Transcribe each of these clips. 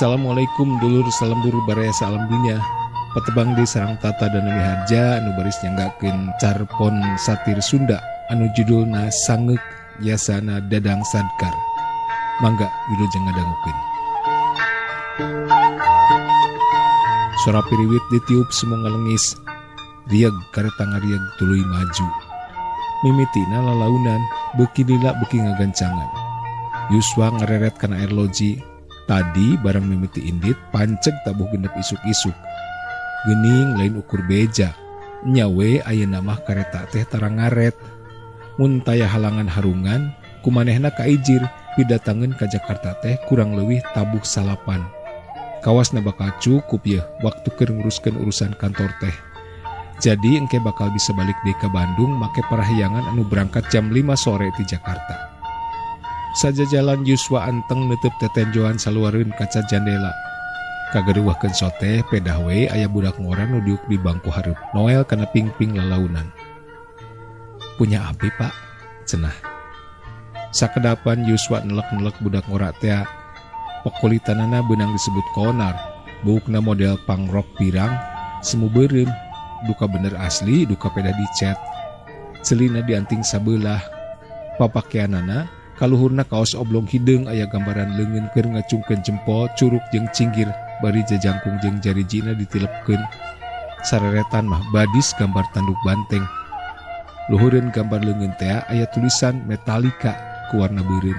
Assalamualaikum dulur salembur baraya salam dunya. Patebang di sarang tata dan Miharja anu baris nyanggakeun carpon satir Sunda anu judulna Sangeuk Yasana Dadang Sadkar. Mangga wilujeng ngadangukeun. Suara piriwit ditiup semu ngalengis. Rieg kareta ngarieg tuluy maju. Mimitina lalaunan beuki lila beuki ngagancangan. Yuswa ngareret kana airloji. Tadi barang mimiti indit panceg tabuh genep isuk-isuk. Geuning lain ukur beja. Nyawe ayeuna mah kareta teh tara ngaret. Mun taya halangan harungan, kumanehna kaijir pidatangeun ka Jakarta teh kurang leuwih tabuh salapan. Kawasna bakal cukup yeuh waktu keur nguruskeun urusan kantor teh. Jadi engke bakal bisa balik deui ka Bandung make parahyangan anu berangkat jam 5 sore ti Jakarta. Sajajalan Yuswa anteng neuteub tetenjoan saluareun kaca jandela. Kageruwahkeun sote pedah we aya budak ngora nu diuk di bangku hareup. Noel kana pingping lalaunan. Punya api, Pak? Cenah. Sakedapan Yuswa nelek-nelek budak ngora tea. Pokulitanana beunang disebut konar. Buukna model pangrok pirang, semu beureum. Duka bener asli, duka pedah dicet. Celina dianting sabelah. Papakeanana kaluhurna kaos oblong hideung aya gambaran leungeun keur ngacungkeun jempol, curug jeung cinggir bari jajangkung jeung jarijina ditilepkeun. Sareretan mah badis gambar tanduk banteng. Luhureun gambar leungeun tea aya tulisan Metallica ku warna beureum.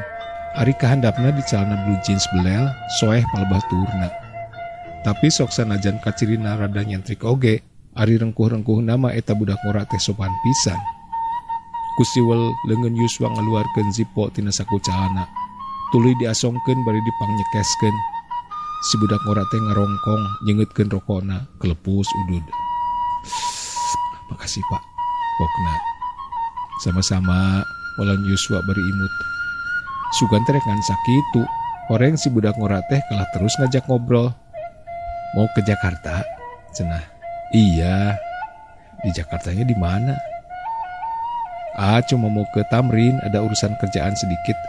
Ari kahandapna di calana blue jeans belel, soeh palebah tuhurna. Tapi sok sanajan kacirina rada nyentrik oge, ari rengkuh-rengkuh nama eta budak ngora teh sopan pisan. Kusiwel leungeun Yuswa ngaluarkeun Zippo tina saku calana. Tuluy diasongkeun bari dipangnyekeeskeun. Si budak ngora teh ngarongkong nyeungeutkeun rokona, kelepus udud. Makasih, Pak. Pokna. Sama-sama, walan Yuswa bari imut. Sugan teh rek ngan sakitu. Horeng si budak ngora teh kalah terus ngajak ngobrol. Mau ke Jakarta? Cenah. Iya. Di Jakartanya di mana? Ah, cuma mau ke Tamrin, ada urusan kerjaan sedikit.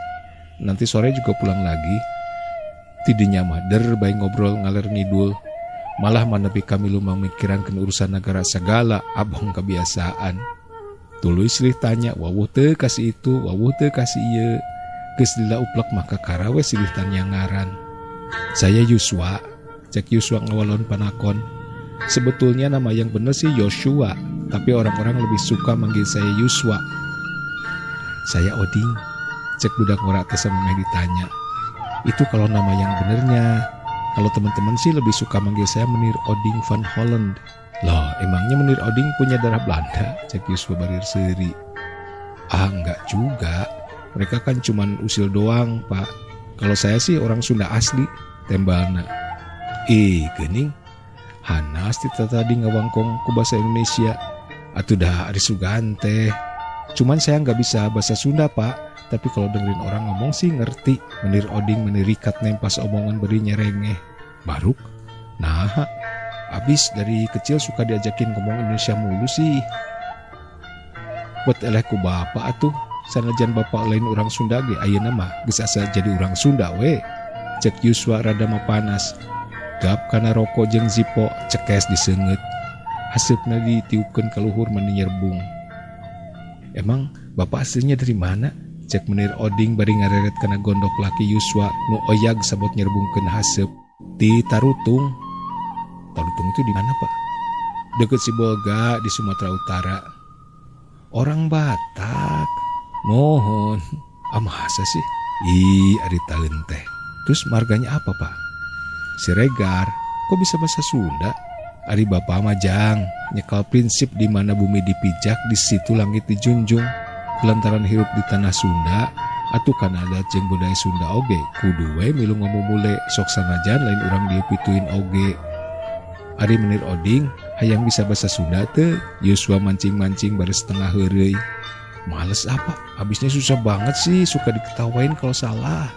Nanti sore juga pulang lagi. Tidinya mah der bae ngobrol ngaler ngidul. Malah manepi kami lumang mikirankeun urusan negara segala, abong kebiasaan. Tuluy silih tanya, wawuh teu kasih itu, wawuh teu kasih ieu. Geus lila uplek mah kakara we silih tanya ngaran. Saya Yuswa, cek Yuswa ngawalon panakon. Sebetulnya nama yang bener sih Joshua, tapi orang-orang lebih suka manggil saya Yuswa. Saya Oding, cek budak ngora teh samemeh ditanya. Itu kalau nama yang benernya. Kalau teman-teman sih lebih suka manggil saya Menir Oding van Holland. Loh, emangnya Menir Oding punya darah Belanda? Cek Yuswa barir seuri. Ah, enggak juga. Mereka kan cuman usil doang, Pak. Kalau saya sih orang Sunda asli, tembalna. Ih, geuning. Hanas ti tadi ngawangkong ku bahasa Indonesia. Atuh dah ari sugan teh. Cuman saya nggak bisa bahasa Sunda, Pak. Tapi kalau dengerin orang ngomong sih ngerti. Menir Oding menirikat nempas omongan beri nyerengeh. Baruk? Nah, abis dari kecil suka diajakin ngomong Indonesia mulu sih. Buat eleh ku bapak atuh. Sanajan bapak lain orang Sunda ge ayeuna mah geus asa jadi orang Sunda we. Cek Yuswa rada mah panas. Gap kana rokok jeung Zippo cekes diseungeut. Haseupna ditiupkeun ka luhur mani nyerbung. Emang bapak aslinya dari mana? Cek Menir Oding bari ngareret kana gondok laki Yuswa nu oyag sabot nyerbungkeun haseup. Di Tarutung. Tarutung itu di mana, Pak? Deket Sibolga di Sumatera Utara. Orang Batak. Mohon. Ah, masa sih? Ih, ari taeun teh. Terus marganya apa, Pak? Siregar. Kok bisa bahasa Sunda? Ari bapak mah jang, nyekal prinsip di mana bumi dipijak, di situ langit dijunjung. Lantaran hirup di tanah Sunda, atuh kana adat jeung budaya Sunda oge, kudu we milu ngomumule sok sanajan lain urang dieu pituin oge. Ari Menir Oding hayang bisa bahasa Sunda teu? Yuswa mancing-mancing bari setengah heureuy. Males apa? Abisnya susah banget sih, suka diketawain kalau salah.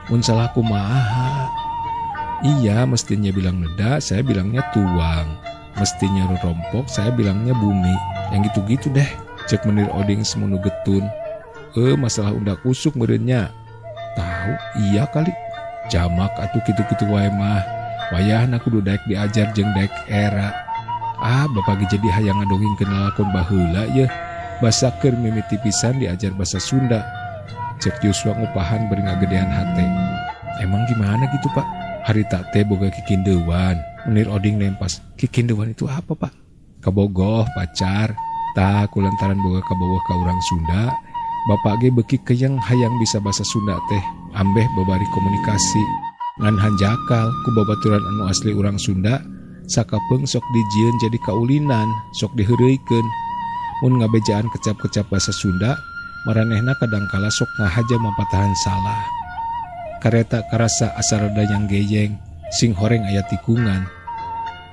Mun salah kumaha? Iya, mestinya bilang neda, saya bilangnya tuang. Mestinya rompok, saya bilangnya bumi. Yang gitu-gitu deh. Cek Menir Oding semunu getun. Masalah undak usuk merenya. Tahu, iya kali. Jamak atuh kitu-kitu wae mah. Wayahna kudu daek diajar jeung daek era. Ah, bapak ge jadi hayang ngadongengkeun lalakon baheula yeuh. Basa keur mimiti pisan diajar basa Sunda. Cek Yuswa ngupahan bari ngagedean hate. Emang gimana gitu, Pak? Harita teh boga kikindeuan. Menir Oding nempas. Kikindeuan itu apa, Pak? Kabogoh, pacar. Tah kulantaran boga kabogoh ka urang Sunda, bapak ge beuki keyeng hayang bisa basa Sunda teh, ambeh babari komunikasi. Ngan hanjakal ku babaturan anu asli urang Sunda, sakapeung sok dijieun jadi kaulinan, sok diheureuykeun. Mun ngabejaan kecap-kecap basa Sunda, maranehna kadangkala sok ngahaja mapatahan salah. Kareta karasa asa rada yang geyeng, sing horeng aya tikungan.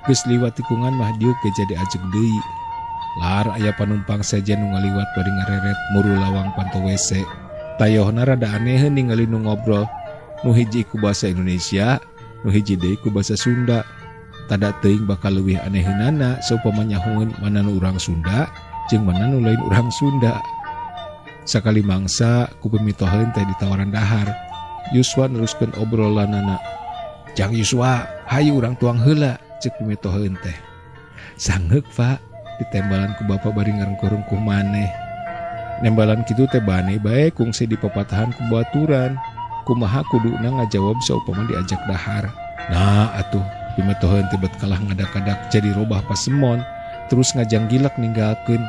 Geus liwat tikungan mah diuk ge jadi ajeg deui. Lar aya panumpang sejen nu ngaliwat bari ngareret muru lawang panto WC. Tayohna rada aneheun ningali nu ngobrol. Nu hiji ku basa Indonesia, nu hiji deui ku basa Sunda. Tada teuing bakal leuwih aneheunana saupama nyahoeun mana nu urang Sunda jeung mana nu lain urang Sunda. Sakali mangsa ku pamitoheun teh ditawaran dahar. Yuswa neruskeun obrolanana. Jang Yuswa, hayu urang tuang heula, ceuk pamitoheun teh. Sanggeuk, Pak, ditembalan ku bapa bari ngarengkuh-rengkuh maneh. Nembalan kitu teh bane bae kungsi dipapatahan ku baturan. Kumaha kuduna ngajawab saupama diajak dahar. Nah atuh pimetoheun teh bet kalah ngadadak-kadak jadi robah pasemon, terus ngajanggilek ninggalkeun.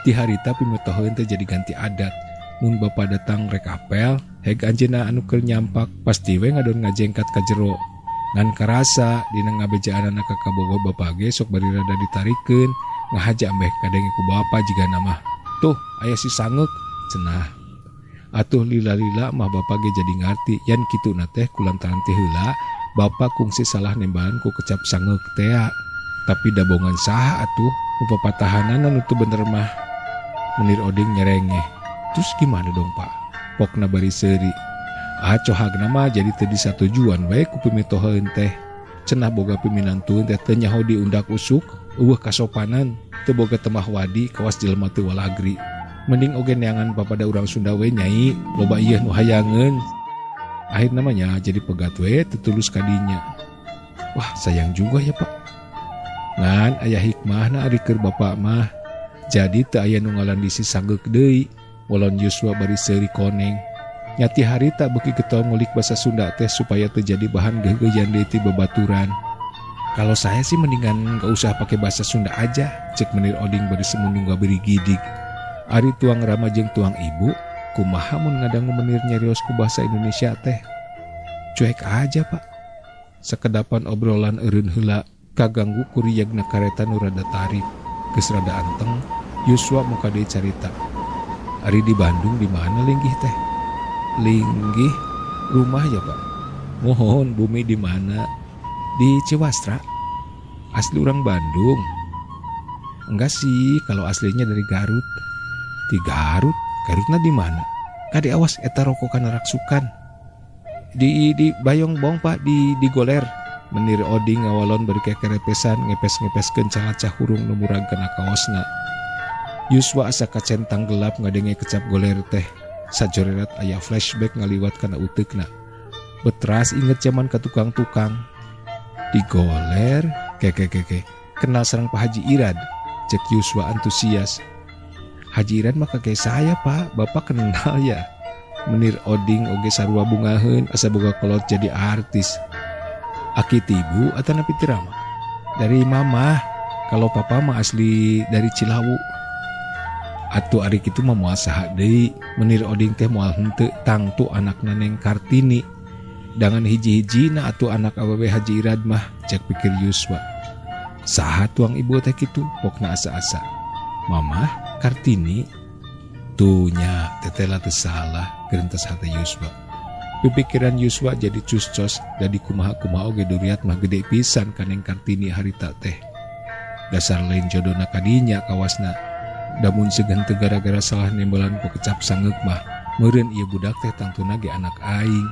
Ti harita pimetoheun teh jadi ganti adat. Mun bapa datang rek apel, heg anjeunna anu keur nyampak pasti we ngadon ngajengkat ka jero. Ngan karasa dina ngabejaanana ka kabogoh bapa ge sok bari rada ditarikeun, ngahaja ambeh kadenge ku bapa jigana mah. Tuh aya si sangeuk cenah. Atuh lila-lila mah bapa ge jadi ngarti yan kituna teh kulantaran ti heula bapa kungsi salah nembalan ku kecap sangeuk tea. Tapi dabongan saha atuh nu papatahanana nu teu bener mah. Menir Oding nyerengeh. Terus gimana dong, Pak? Pokna bari seuri. Ah, cohagna mah jadi teu disatujuan we ku pimitoheun teh. Cenah boga piminantueun teh teu nyaho diundak usuk, eueuh kasopanan, teu boga temah wadi kawas jelema teu walagri. Mending oge neangan papada urang Sunda we nyai, loba ieu nu hayangeun. Akhirna mah nya jadi pegat we teu tulus kadinya. Wah, sayang juga ya, Pak. Ngan aya hikmahna ari keur bapak mah. Jadi teu aya nu ngalandisi sanggeuk deui. Walon Yuswa bari seuri koneng. Nyati harita beuki getol ngulik basa Sunda teh supaya teu jadi bahan geugeuyan deui ti babaturan. Kalau saya sih mendingan gak usah pakai bahasa Sunda aja, cek Menir Oding bari semundung gaberi gidig. Ari tuang rama jeung tuang ibu, kumaha mun ngadangu Menir nyarios ku bahasa Indonesia teh? Cuek aja, Pak. Sakedapan obrolan eureun heula kaganggu ku riyagna kareta nu rada tarik. Geus rada anteng, Yuswa muka deui carita. Ari di Bandung di mana linggih teh? Linggih rumah ya, Pak. Mohon bumi di mana? Di Ciwastra. Asli orang Bandung. Enggak sih, kalau aslinya dari Garut. Di Garut? Garutna di mana? Kade awas eta rokokan raksukan. Di Bayongbong, Pak, di Goler. Menir Oding ngawalon bari kekerepesan ngepes-ngepeskeun calacah hurung nu murag kana kaosna. Yuswa asa kacentang gelap ngadenge kecap goler teh. Sajorerat aya flashback ngaliwat kana uteukna. Betras inget zaman ka tukang-tukang. Di Goler, keke. Kenal sareng Pak Haji Irad, cek Yuswa antusias. Haji Irad mah kakek saya, Pak. Bapak kenal ya. Menir Oding oge sarua bungaheun asa boga kolot jadi artis. Aki tibu atau napi tirama? Dari mama. Kalau papa mah asli dari Cilawu. Atuh ari kitu mah moal saha deui. Menir Oding teh moal henteu tangtu anakna Neng Kartini. Dangan hiji-hijina atuh anak awewe Haji Irad mah, cek pikir Yuswa. Saha tuang ibu teh kitu, pokna asa-asa. Mamah Kartini. Tuh nya teteh lah teu salah, gerentes hate Yuswa. Pipikiran Yuswa jadi cuscos, dadi kumaha-kumaha oge duriat mah gede pisan ka Neng Kartini harita teh. Dasar lain jodona kadinya kawasna. Damun segan teu gara-gara salah nembelan ku kecap sangeuk mah, meureun ieu budak teh tangtuna ge anak aing.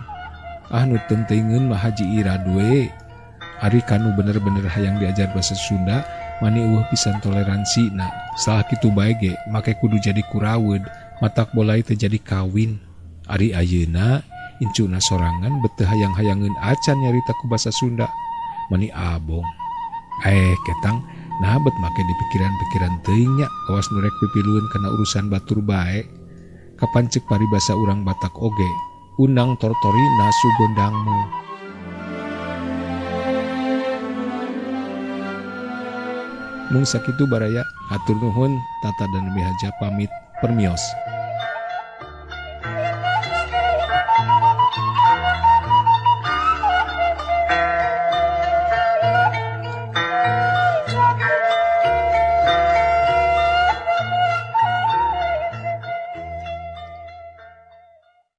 Ah nu teuingeun mah Haji Irad we. Ari kanu bener-bener hayang diajar bahasa Sunda, mani eueuh pisan toleransi na. Salah kitu bae ge, make kudu jadi kuraweud, matak bolai teh jadi kawin. Ari ayeuna Incuna sorangan bet teu hayang-hayangeun acan nyarita ku basa Sunda. Mani abong. Eh, ketang, naha bet make dipikiran-pikiran teuing nya kawas nu rek pipilueun kana urusan batur bae. Kapan ceuk paribasa urang Batak oge, undang tortori nasu gondangmu. Mung sakitu baraya, hatur nuhun, Tata dan Mihaja pamit, permios.